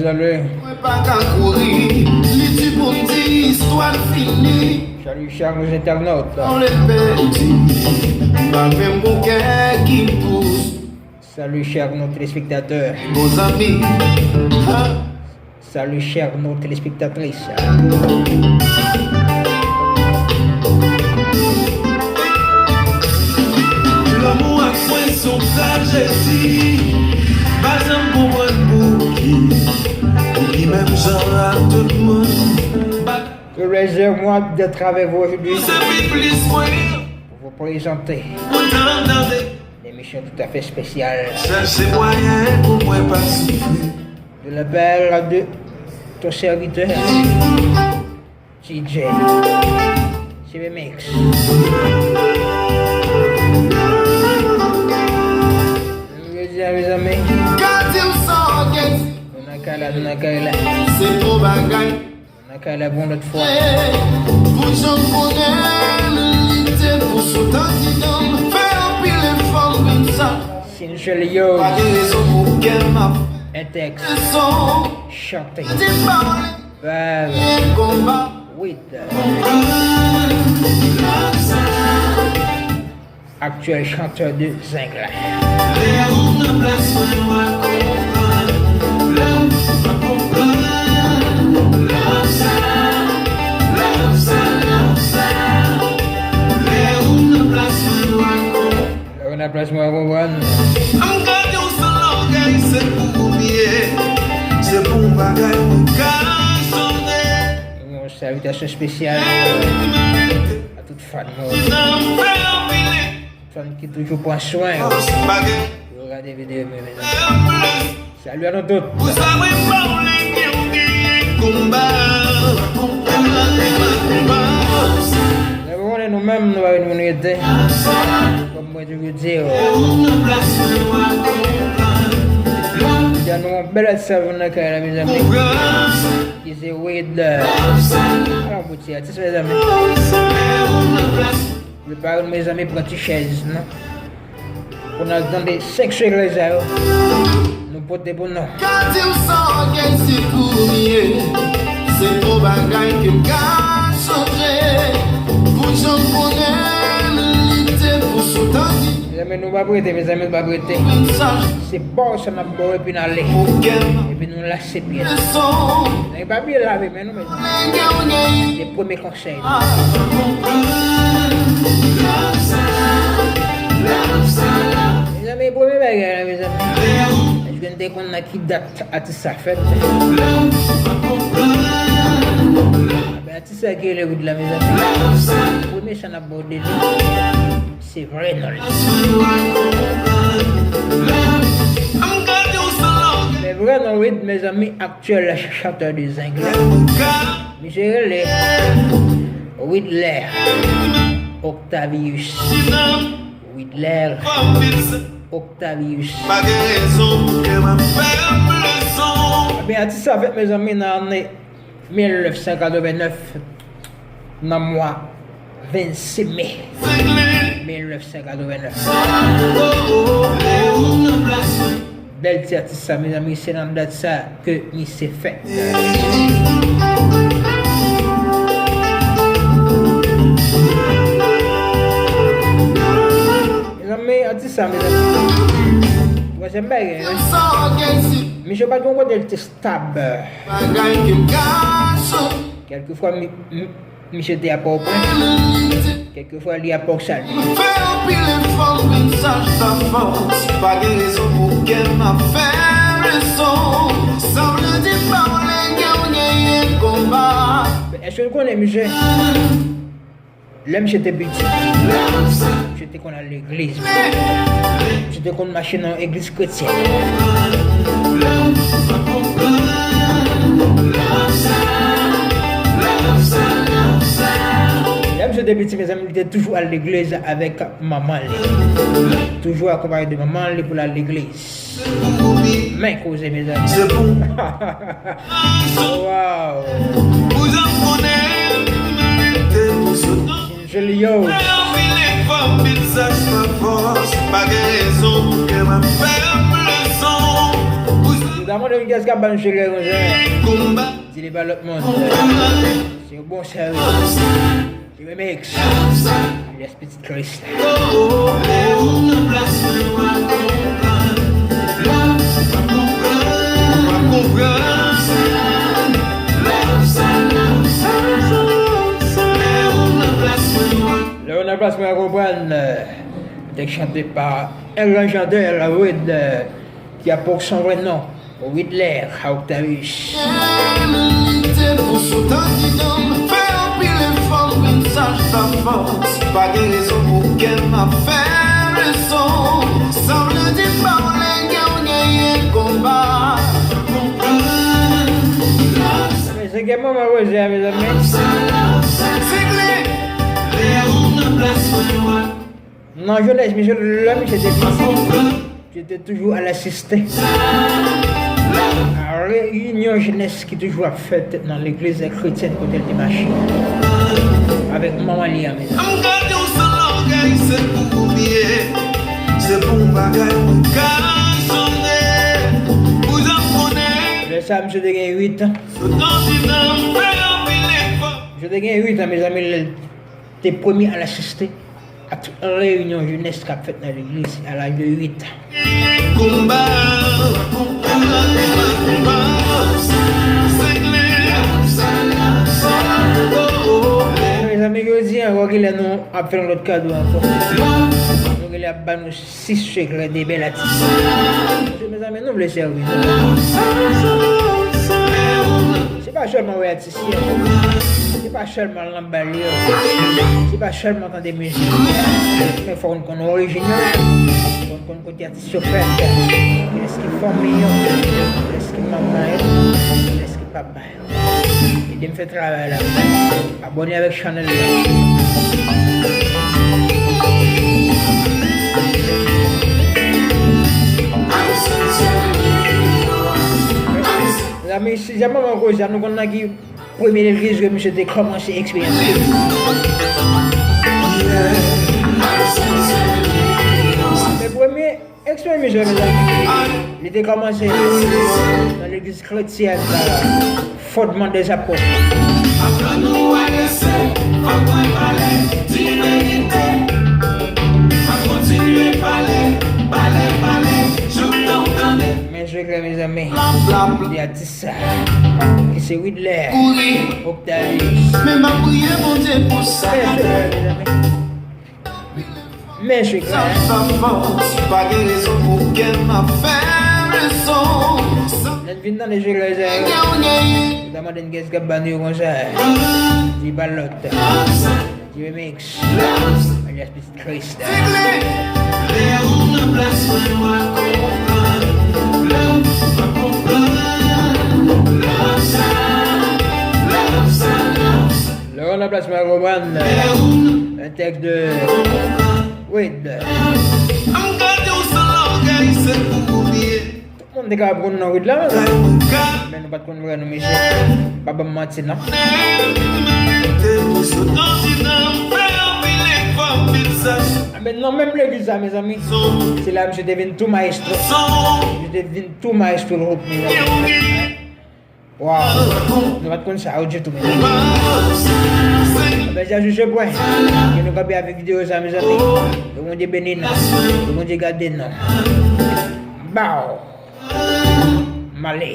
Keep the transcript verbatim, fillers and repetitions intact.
Salut. Mwen pa ka kouri, li di pou m di istwa l fini. Salut, chers internautes. An le pèdi, m pa menm gon kè ki pous. Salut, chers nos téléspectateurs. Bon zanmi, ha. Salut, chers nos téléspectatrices. Lanmou ak mwen se yon trajedi. Pa janm konprann pouki. Pouki menm jan ak tout moun. Tout les yeux, moi d'être avec vous aujourd'hui. Se pi plis mwen. Pour vous présenter. Pou nan tande. Une émission tout à fait spéciale. Chèche mwayen pou mwen pa soufri. De la part de ton serviteur, D J C B Mix. Jodi a, mezanmi. Gade w sa w gen. Nou nan kay la, nou nan kay la. Se bon bagay. Nan kay la pou yon lòt fwa. Pou jan bonè m lite pou sot andidan m, fè anpil efò m vin sa. Singelio. Pa gen rezon pou kè m ap. Un texte. Son. Chanté. Di pawòl. Par. Gen konba. Wid. Konprann. Love sa. Actuel chanteur de Zenglen. Lè ou nan plas mwen, w a konprann. Lè ou pa konprann. Love sa, love sa, love sa. Lè ou nan plas mwen, w a konprann. Lè ou nan plas mwen, w a konprann. M gade w san lògèy, se pou ou m ye. Se pou yon bagay mwen ka sonde. Yon salitasyon espesyal a tout fan nou. Fanm ki toujou pran swen yo. Yo gade videyo m yo, mezanmi. Salut à nous tous. Lè ou konnen nou menm, nou pa vin pou nou ete. Kòm mwen toujou di yo. Jan nou yon bèl atis ap vin nan kay la, mezanmi. Ki se Wid. Ala pou ti atis, mezanmi. Prepare nou, mezanmi, pran ti chèz nou. Pou n al tande senk sekrè sa yo. Nou pote pou nou. Ka di w sa w gen, se pou m ye. Se pou bagay ke m ka sonje. Pou jan m konnen lite pou sot andidan. Mezanmi, nou p ap rete, mezanmi, nou p ap rete. Se ba w sa n ap ba w epi n ale. Epi nou lase pye nou. Epi pa bliye lave men nou, mezanmi. Se premye konsèy. Mezanmi, premye bagay la, mezanmi. Èske n te konn nan ki dat atis sa fèt? Atis sa ki rele Wid la, mezanmi. Premye sa n ap ba w de li, se vrè non l. Men vrè non Wid, mezanmi, aktyèl chantè de Zenglen. Misye rele Widler Octavius. Widler Octavius. Pa gen rezon pou kè m ap fè m leson. Ebyen, atis sa fèt, mezanmi, nan ane mil nèf san katreven nèf, nan mwa vennsis me mil nèf san katreven nèf. Bèl ti atis sa, mezanmi, se nan dat sa ke misye fèt. Mezanmi, atis sa, mezanmi. Twazyèm bagay, wi. Misye pa t gon kote l te stab. Kèlkefwa, mi, mi, Misye te a Pòtoprens. Kèlkefwa, li a Pòksalye. Fè anpil efò, men sa sa fòs. Pa gen rezon pou kè m ap fè leson. Sa vle di pa w lè gen w genyen konba. Èske w konnen misye? Lè misye te piti, misye te konn al legliz. Misye te konn mache nan yon egliz kretyen. Lè misye te piti, mezanmi, li te toujou al legliz avèk manman li. Toujou akonpaye de manman li pou l al legliz. Men koze, mezanmi. Wow. Julio. Mwen menm kiyès k ap ban nou sekrè konsa? Di li pa lòt moun. Se yon bon sèvis. Remix. Yes, Pitit Kris. Lè ou nan plas mwen, w a konprann. Tèks chante pa un grand chanteur, Wid, ki a pour son vrai nom, Widler Octavius. Milite pou sou tandidanm, fè anpil efò, men saj sa fòs. Pa gen rezon pou kè m ap fè leson. Sa vle di pa w lè gen w genyen konba. Konprann. Men se gen moman koze a, mezanmi. Se klè, lè ou nan plas mwen, w a Nan jenès misye, lè misye te piti, misye te toujou al asiste a reyinyon jenès ki toujou ap fèt nan legliz kretyèn kote l te mache avèk manman li an, mezanmi. M ka di w san lògèy, se pou w byen, se pou w bagay mwen ka sonde, pou zòt konnen. Lè sa a, misye te gen uit an. Sou tandidanm, fè anpil efò. Misye te gen uit an, mezanmi, lè l te premye al asiste a tout reyinyon jenès k ap fèt nan legliz a laj de uit an. Konba, konba, konba, konba, se klè. Mezanmi, jodi a, ankò kilè nou ap fè yon lòt kado ankò. Nou genlè ap ba nou sis sekrè de bèl atis. Paske, mezanmi, nou vle sèvi nou. Se pa sèlman wè atis. Se pa sèlman nan bal yo. Se pa sèlman tande mizik. Men fò n konn orijin yo. Fò n konn kote atis yo fèt. Kilès ki fanmi yo. Kilès ki manman yo. Kilès ki papa yo. Ede m fè travay la. Abòne avèk chanèl la. Mezanmi, sizyèm moman koze a, nou konn nan ki premye legliz ke misye te kòmanse eksperyans li. Men premye eksperyans misye, mezanmi, li te kòmanse nan legliz kretyèn, euh, Fondement des Apôtres. Aprann ou adrese, fòk mwen pale, di verite. Mwen kontinye pale, pale, pale, jouk tan w tande. Men sekrè, mezanmi. Plap, plap, plap. De atis sa, ki se Widler Octavius. Men m ap priye Bondye pou sa. Men sekrè, mezanmi. Men sekrè. Sa, sa fòs, pa gen rezon pou kè m ap fè leson. Lè n fin tande sekrè sa yo, nou ta mande n kiyès k ap ba nou yo konsa. Di pa lòt. Remix. Alias Pitit Kris. Lè ou nan plas mwen, w a konprann. Lè ou pa konprann. Love sa, love sa, love sa. Lè ou nan plas mwen, w a konprann. Lè ou nan Un texte de Wid. M ka di w san lògèy, se pou ou m ye. Tout moun te ka ap konn non Wid la, men nou pa t konn vrè non misye. Pa ban m manti non. Enben, nan menm legliz sa, mezanmi, se la misye te vin tou mayestwo. Misye te vin tou mayestwo lòt, mezanmi. Waw, nou pa t konn sa yo ditou, mezanmi. Enben, se a sou se pwen ke nou kanpe avèk videyo sa, mezanmi. Ke Bondye beni nou. Ke Bondye gade nou. Baw. M ale.